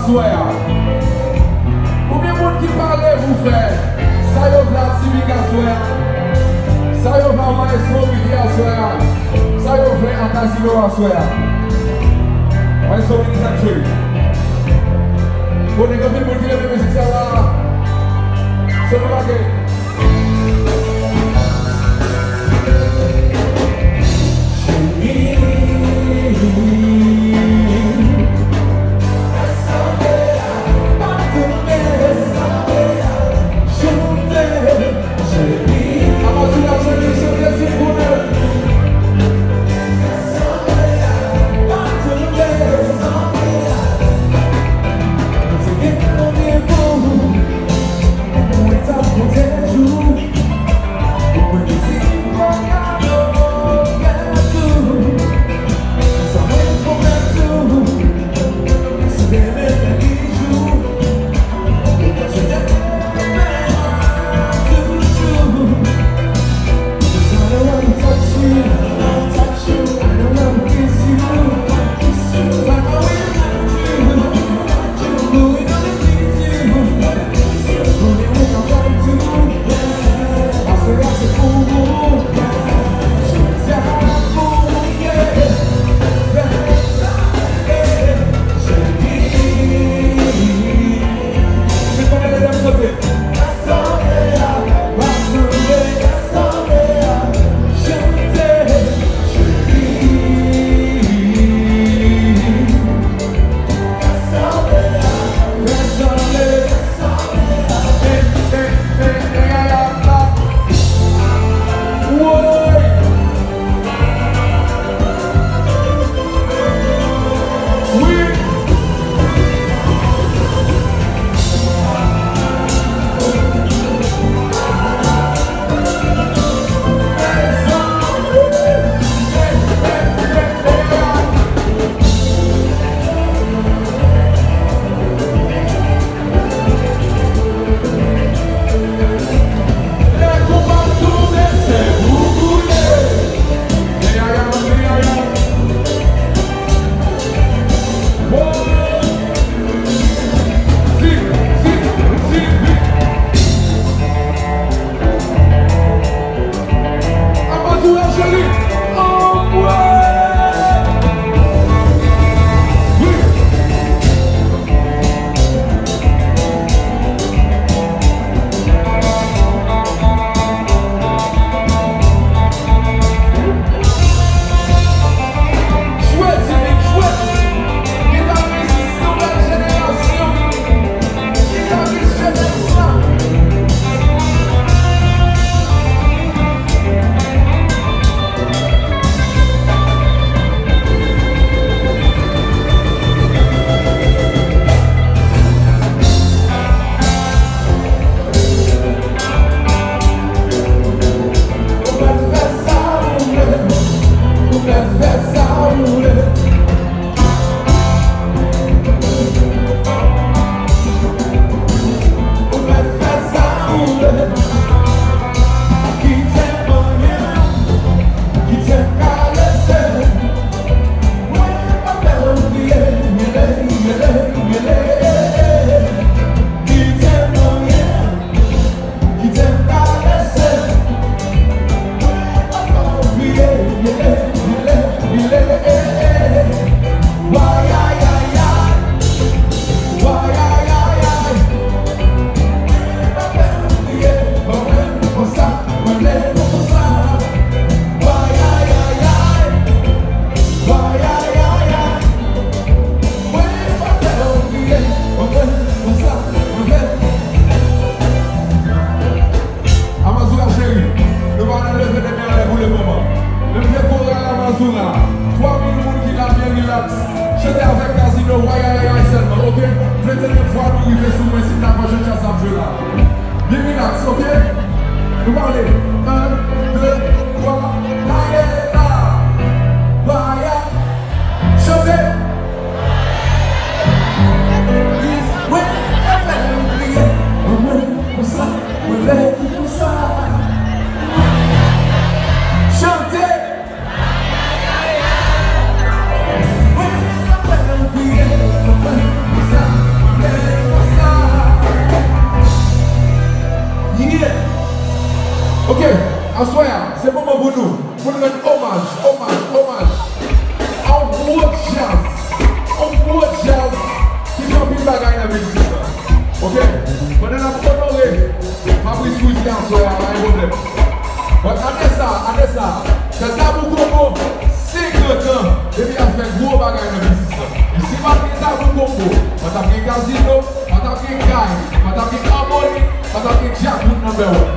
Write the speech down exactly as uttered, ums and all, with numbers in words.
Aswè a. Konbyen moun ki pare pou fè sa yo vle a Timik aswè a? Sa yo vle a Maestro Willy aswè a? Sa yo vle a Casino aswè a? Maestro Willy k ap jwe. Bon, nèg, anpil moun ki renmen mizik sa la. Se nou lage. Aswè a, se moman pou nou, pou n rann omaj, omaj, omaj a yon gwo djaz, yon gwo djaz ki fè anpil bagay nan biznis lan. Oke? Pandan n ap onore Fabrice Courtier aswè a, pa gen pwoblèm. But ade sa, ade sa, nan Tabou Konbo, senkant an depi y ap fè gwo bagay nan biznis lan. E si pa t gen Tabou Konbo, pa t ap gen kazino, pa t ap gen kay, pa t ap gen amoni, pa t ap gen djakout number one.